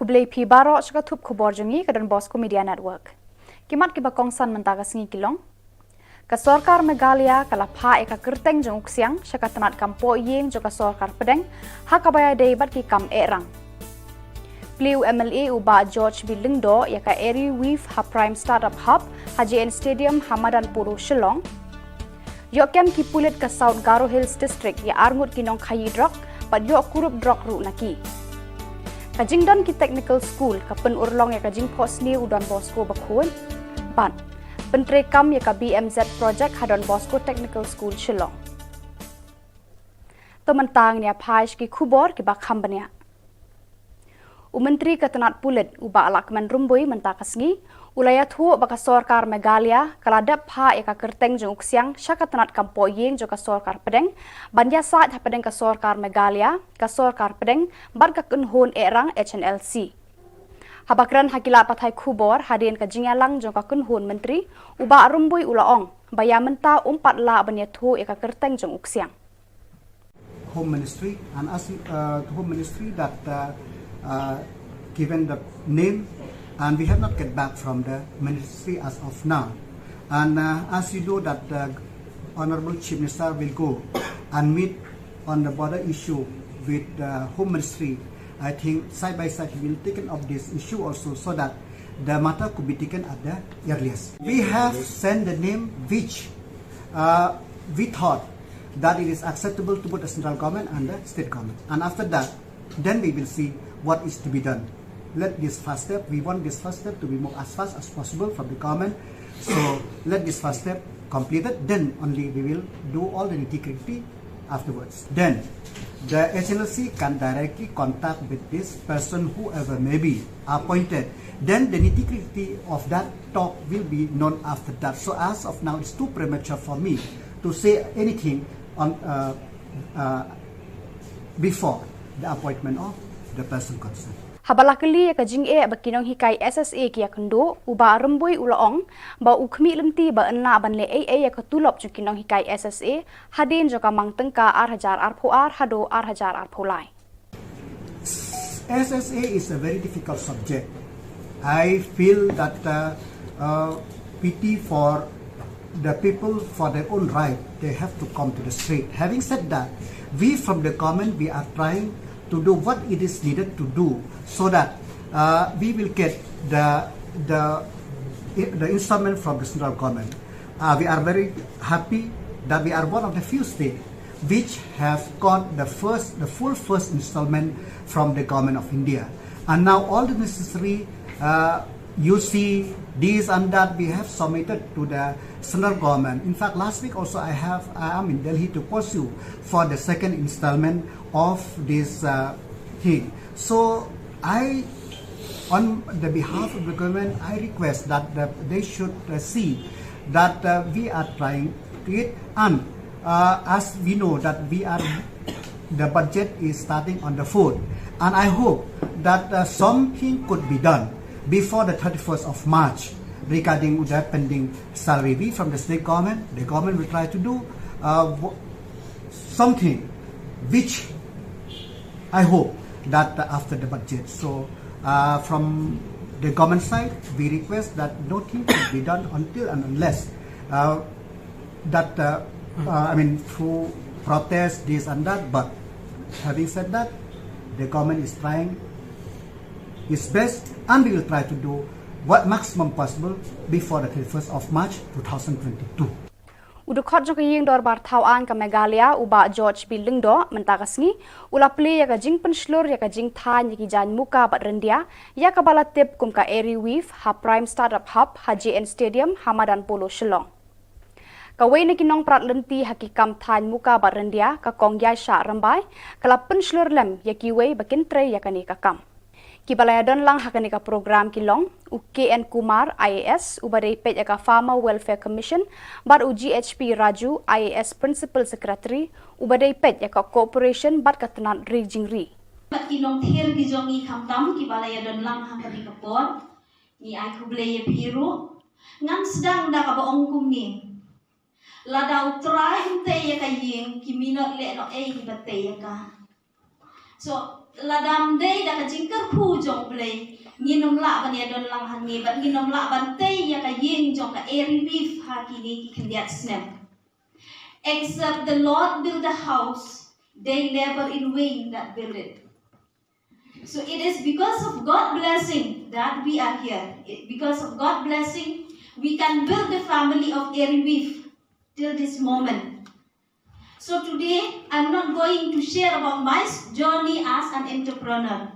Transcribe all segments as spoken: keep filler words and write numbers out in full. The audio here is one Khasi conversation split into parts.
Khublei phi baroh sha ka thup khubor jong ngi ka Don Bosco Media Network. Ki mat kiba kongsan mynta ka sngi ki long: Ka sorkar Meghalaya ka la phah ïa ka kyrteng jong u ksiang sha ka tnat kam poh ïing jong ka sorkar pdeng ha kaba ïadei bad ki kam ehrang. Plie u M L A u Bah George B Lyngdoh ïa ka Eri Weave ha Prime Startup Hub ha J N Stadium ha madan Polo, Shillong. Ïoh kem ki pulit ka South Garo Hills District ïa arngut ki nongkhaïi drok bad ïoh kurup drok ruh na ki. Ka jingdon ki technical school ka pynurlong ïa ka jingphohsniew u Don Bosco Bakhuid. Bad pyntreikam ïa ka B M Z project ha Don Bosco Technical School, Shillong. To mynta ngin ïa phai sha ki khubor kiba kham bniah. U Myntri ka tnat pulit u Bah Lahkmen Rymbui mynta ka sngi u la ïathuh ba ka sorkar Meghalaya ka la dep phah ïa ka kyrteng jong u ksiang sha ka tnat kam poh ïing jong ka sorkar pdeng ban ïasaid hapdeng ka sorkar Meghalaya, ka sorkar pdeng bad ka kynhun ehrang H N L C. Haba kren ha ki lad pathai khubor hadien ka jingïalang jong ka kynhun myntri, u Bah Rymbui u la ong ba ïa mynta um pat lah ban ïathuh ïa ka kyrteng jong u ksiang. Home Ministry and as uh, Home Ministry that uh, uh, given the name, and we have not get back from the ministry as of now. And uh, as you know that the Honorable Chief Minister will go and meet on the border issue with the Home Ministry. I think side by side he will take up this issue also, so that the matter could be taken at the earliest. We have sent the name which uh, we thought that it is acceptable to both the central government and the state government. And after that, then we will see what is to be done. Let this first step, we want this first step to be moved as fast as possible from the government. So let this first step completed, then only we will do all the nitty-gritty afterwards. Then the H N L C can directly contact with this person, whoever may be appointed. Then the nitty-gritty of that talk will be known after that. So as of now, it's too premature for me to say anything on uh, uh, before the appointment of the person concerned. Haba la kylli ïa ka jingeh ba ki nonghikai S S A ki ïakynduh, u Bah Rymbui u la ong ba u khmih lynti ba yn lah ban leh ei ei ïa ka tulop jong ki nonghikai S S A hadien jong ka mang tyngka ar hajar arphew ar haduh ar hajar arphew lai. S S A is a very difficult subject. I feel that uh, uh, pity for the people for their own right, they have to come to the street. Having said that, we from the government, we are trying to do what it is needed to do so that uh, we will get the the the installment from the central government. Uh, we are very happy that we are one of the few states which have got the first, the full first installment from the government of India. And now all the necessary uh, U C, this and that we have submitted to the central government. In fact, last week also I have I am in Delhi to pursue for the second installment of this uh, thing. So I, on the behalf of the government, I request that the, they should uh, see that uh, we are trying it, and uh, as we know that we are, the budget is starting on the fourth, and I hope that uh, something could be done before the thirty-first of March regarding the pending salary. We from the state government, the government will try to do uh, something which I hope that after the budget. So uh, from the government side, we request that nothing should be done until and unless uh, that uh, uh, I mean through protest, this and that. But having said that, the government is trying its best, and we will try to do what maximum possible before the thirty-first of March two thousand twenty-two. U dkhot jong ka ïing dorbar thaw aiñ ka Meghalaya, u Bah George B Lyngdoh, mynta ka sngi u la plie ïa ka jingpynshlur ïa ka jingthaiñ ïa ki jaiñ muka bad ryndia ïa kaba la tip kum ka Eri Weave ha Prime Startup Hub ha J N Stadium ha madan Polo, Shillong. Kawei na ki nongprat lynti ha ki kam thaiñ muka bad ryndia, ka Kong Ïaishah Rymbai, ka la pynshlur lem ïa kiwei ba kin trei ïa kane ka kam. Kiba la ïadon lang ha kane ka program ki long u K N Kumar, I A S, uba dei peit ïa ka Farmer Welfare Commission, bad u G H P Raju, I A S, Principal Secretary, uba dei peit ïa ka Cooperation bad ka tnat ri jingri. Bad ki nongthied ki jong ngi khamtam kiba la ïadon lang ha kane ka por, ngi ai khublei ïa phi ruh. Ngan sdang da kaba ong kumne: Lada U Trai um tei ïa ka ïing, ki minot leh noh ei kiba tei ïa ka. So, lada ym dei da ka jingkyrkhu jong U Blei, ngin ym lah ban ïadon lang hangne, bad ngin ym lah ban tei ïa ka ïing jong ka Area Reef ha kine ki khyndiat snem. Except the Lord build the house, they labor in vain that build it. So it is because of God blessing that we are here. It- because of God blessing, we can build the family of Area Reef till this moment. So today, I'm not going to share about my s- journey as an entrepreneur.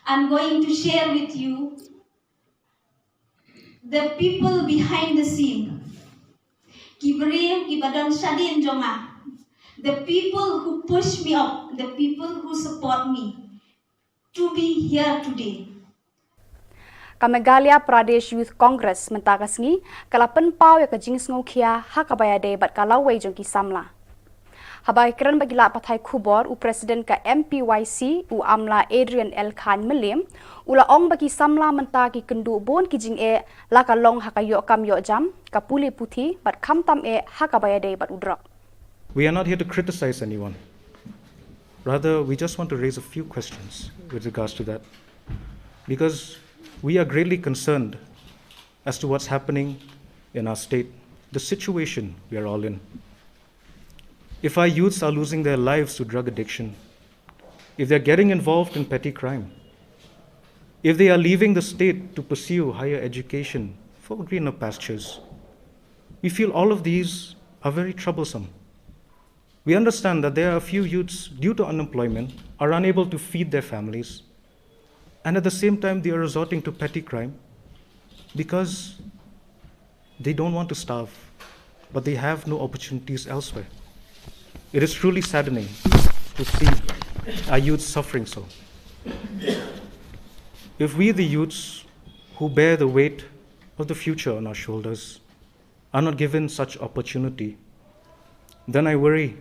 I'm going to share with you the people behind the scene. Ki briew, ki ba don shadien jong nga. The people who push me up, the people who support me to be here today. Ka Meghalaya Pradesh Youth Congress mynta ka sngi ka la pynpaw ïa ka jingsngewkhia ha kaba ïadei bad ka lawei jong ki samla. Haba kren bad ki lad pathai khubor, u President ka M P Y C, u Amla Adrian L Khan Mylliem, u la ong ba ki samla mynta ki kynduh bun ki jingeh, la ka long ha ka ïoh kam ïoh jam, ka pule puthi, bad khamtam eh ha kaba ïadei bad u drok. We are not here to criticize anyone. Rather, we just want to raise a few questions with regards to that. Because we are greatly concerned as to what's happening in our state, the situation we are all in. If our youths are losing their lives to drug addiction, if they're getting involved in petty crime, if they are leaving the state to pursue higher education for greener pastures, we feel all of these are very troublesome. We understand that there are a few youths, due to unemployment, are unable to feed their families, and at the same time, they are resorting to petty crime because they don't want to starve, but they have no opportunities elsewhere. It is truly saddening to see our youth suffering so. If we, the youths who bear the weight of the future on our shoulders, are not given such opportunity, then I worry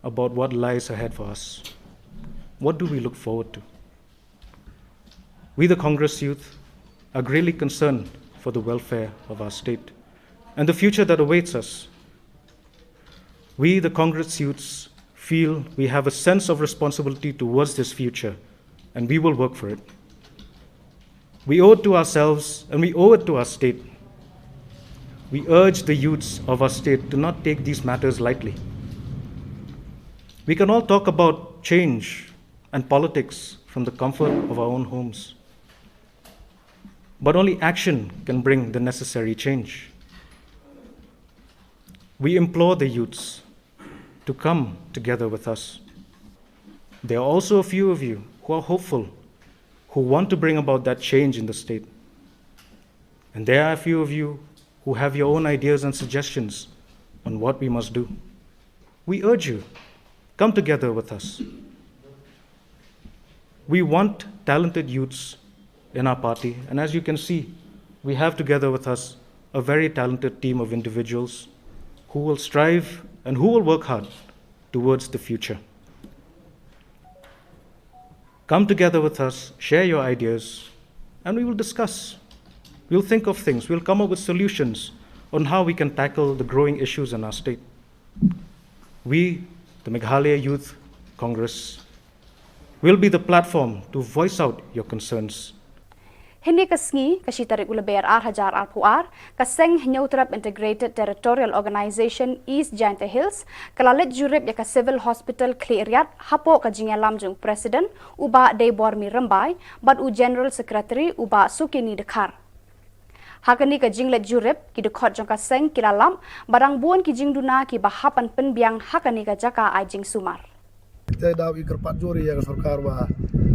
about what lies ahead for us. What do we look forward to? We, the Congress youth, are greatly concerned for the welfare of our state and the future that awaits us. We, the Congress youths, feel we have a sense of responsibility towards this future, and we will work for it. We owe it to ourselves and we owe it to our state. We urge the youths of our state to not take these matters lightly. We can all talk about change and politics from the comfort of our own homes, but only action can bring the necessary change. We implore the youths to come together with us. There are also a few of you who are hopeful, who want to bring about that change in the state. And there are a few of you who have your own ideas and suggestions on what we must do. We urge you, come together with us. We want talented youths in our party, and as you can see, we have together with us a very talented team of individuals who will strive and who will work hard towards the future. Come together with us, share your ideas, and we will discuss. We'll think of things, we'll come up with solutions on how we can tackle the growing issues in our state. We, the Meghalaya Youth Congress, will be the platform to voice out your concerns. Hynne ka sngi, ka shi tarik u Lber ar hajar arphew ar, ka seng Hynñiewtrep Integrated Territorial Organization East Jaintia Hills ka la leit jurip ïa ka Civil Hospital Khliehriat hapoh ka jingïalam jong u President u Bah Deibormi Rymbai bad u General Secretary u Bah Sukeni Dkhar. Ha kane ka jingleit jurip, ki dkhot jong ka seng ki la lap ba dang bun ki jingduna kiba hap ban pynbiang ha kane ka jaka ai jingsumar. Te daw i kyrpad jur ïa ka sorkar ba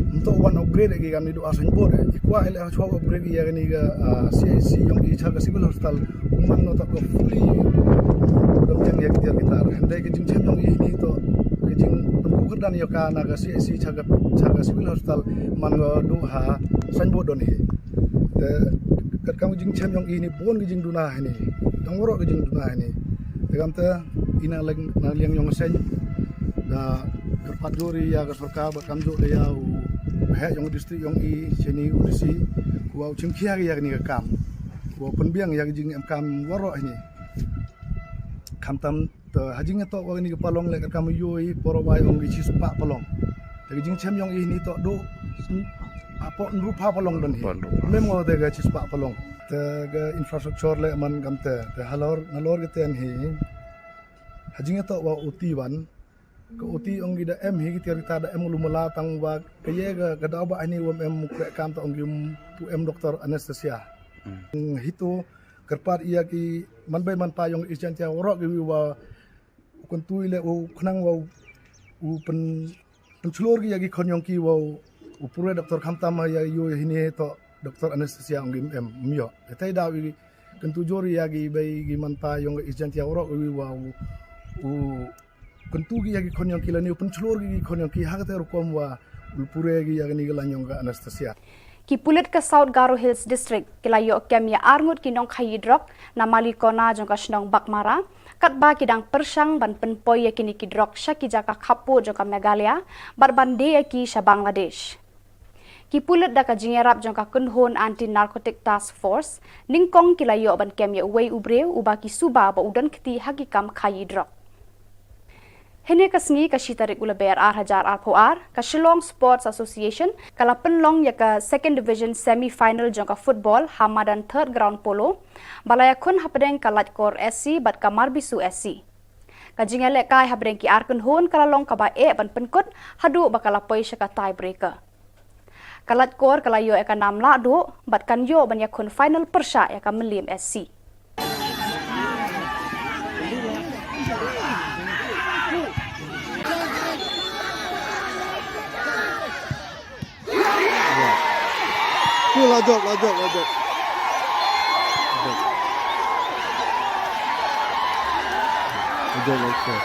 mynta wan upgrade ki kane duh signboard, i kwah i leh shuwa upgrade ïa kane ka C H C jong i sha ka Civil Hospital. Kumno to ka fully dam jang ïa ki tiar ki tar. Hynrei ka jingchem jong i ni to ka jingpynkup kyrdan ïa ka na ka C H C sha ka sha ka Civil Hospital man ka duh ha signboard don hi. Te katkam ka jingchem jong i ni bun ka jingduna hi ni. Dang waroh ka jingduna hi ni. Te kamte i na leng na liang jong seng da kyrpad jur ïa ka sorkar bad kamjooh da ïa u heh jong district jong i shini u D C, u wa u chimkhia ïa kani ka kam, u wa pynbiang ïa ka jingem kam waroh hi ni. Khamtam te ha jingïatoh wa kani ka palong leh ka kam u yoi poro bai ong ki chispah palong. Te ka jingchem yong i hini to du, apo nru pa palong don hi. Mem ngo te ka chispah palong. Te ka infrastructure le man kam te. Te halor, nalor ka ten hi. Ha jingto wa uti wan. Ka uti ong ki da em hi ki tiar kita da em lumala tang wa ka ye ka, ka daw ba ani wa em kre kam ta ong ki pu em doktor anesthesia. Hitu kerpat ia ki man bai man pa yong i jan tia warok ki wi wa u kyntu i le u khnang wa u pen, pen chlor ki ia ki khon yong ki wa u pure doktor khamtam ia yu hini to doktor anesthesia ong ki em myo. Etai daw i kyntu jor ia ki bai ki man pa yong i jan tia warok wi wa u, u kyntu ki ia ki khon yong ki lani u pen chlor ki khon yong ki ha kata rukom wa u pure ki ia ki ni ki lan yong ka anesthesia. Ki pulit ka South Garo Hills District ki la ïoh kem ïa arngut ki nongkhaïi drok na Malikona jong ka shnong Baghmara, katba ki dang pyrshang ban pynpoi ïa kine ki drok sha ki jaka khappud jong ka Meghalaya bad ban die ïa ki sha Bangladesh. Ki pulit da ka jingïarap jong ka Kynhun Anti Narcotic Task Force nyngkong ki la ïoh ban kem ïa uwei u briew uba ki suba ba u don kti ha ki kam khaïi drok. Hynne ka sngi ka shi tarik u Lber ar hajar arphew ar, ka Shillong Sports Association ka la pynlong ïa ka Second Division Semi Final jong ka football ha madan Third Ground Polo, ba la ïakhun hapdeng ka Laitkor S C bad ka Marbisu S C. Ka jingïalehkai hapdeng ki ar kynhun ka la long kaba eh ban pynkut haduh ba ka la poi sha ka tiebreaker. Ka Laitkor ka la ïoh ïa ka nam lahduh bad kan ïoh ban ïakhun final pyrshah ïa ka Mylliem S C. Lajok, lajok, lajok. Lajok, lajok.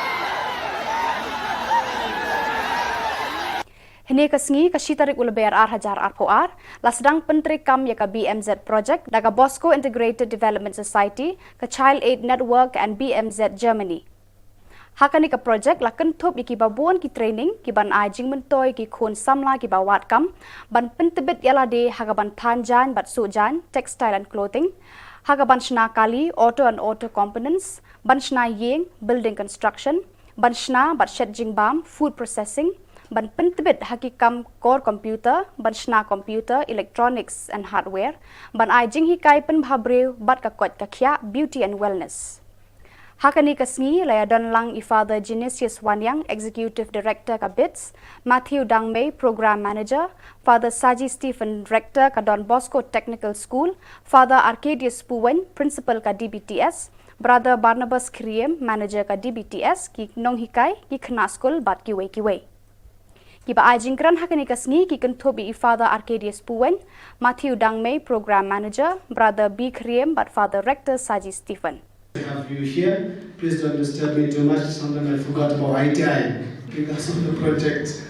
Hynne ka sngi ka shi tarik u Lber ar hajar arphew ar, la sdang pyntreikam ïa ka B M Z project da ka Bosco Integrated Development Society, ka Child Aid Network and B M Z Germany. Ha kane ka project la kynthup ïa ki babun ki training ki ban ai jingmyntoi ki khun samla kiba wad kam ban pyntbit ïa lade ha ka ban than jaiñ bad suh jaiñ, textile and clothing, ha ka ban shna kali, auto and auto components, ban shna ïing, building construction, ban shna bad shet jingbam, food processing, ban pyntbit ha ki kam kor computer, ban shna computer, electronics and hardware, ban ai jinghikai pynbha briew bad ka koit ka khiah, beauty and wellness. Ha kane ka sngi la ïadon lang i Father Genesius Waniang, Executive Director ka BITS, Matthew Dangmei, Program Manager, Father Saji Stephen, Rector ka Don Bosco Technical School, Father Arcadius Puwein, Principal ka D B T S, Brother Barnabas Khriem, Manager ka D B T S, ki nonghikai, ki khynnah skul bad kiwei kiwei. Kiba ai jingkren ha kane ka sngi ki kynthup ïa i Father Arcadius Puwein, Matthew Dangmei, Program Manager, Brother B Khriem bad Father Rector Saji Stephen. Have you here? Please don't disturb me too much. Sometimes I forgot about I T I because of the project.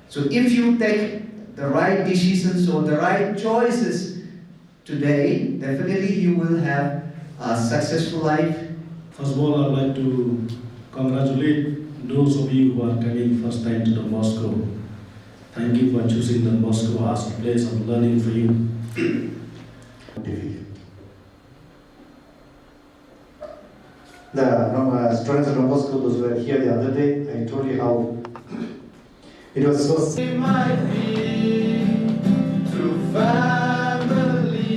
So if you take the right decisions or the right choices today, definitely you will have a successful life. First of all, I'd like to congratulate those of you who are coming first time to Don Bosco. Thank you for choosing Don Bosco as a place of learning for you. The, uh, students of Don Bosco, those who were here the other day, I told you how it was so. It might be through family.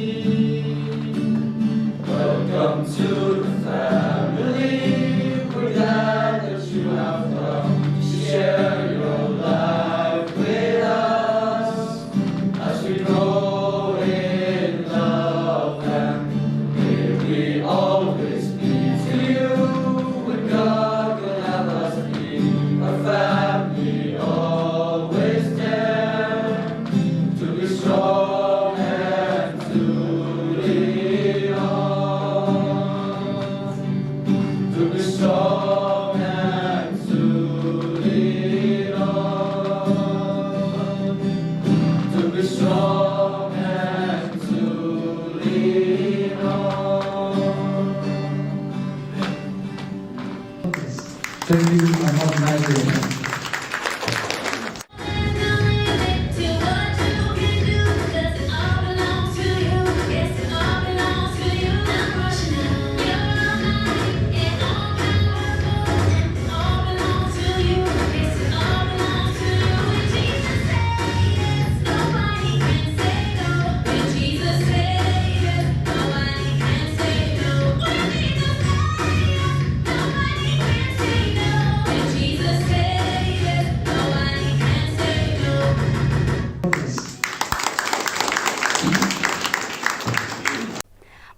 Welcome to the family. We're glad that you have come to share your life with us. As we grow in love, and may we always be to you. When God will have us be a family, always there to be strong.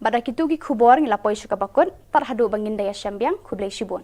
Bad da kitu ki khubor ngi la poi sha kaba kut, tad haduh ba ngin da ïashem biang, khublei shibun.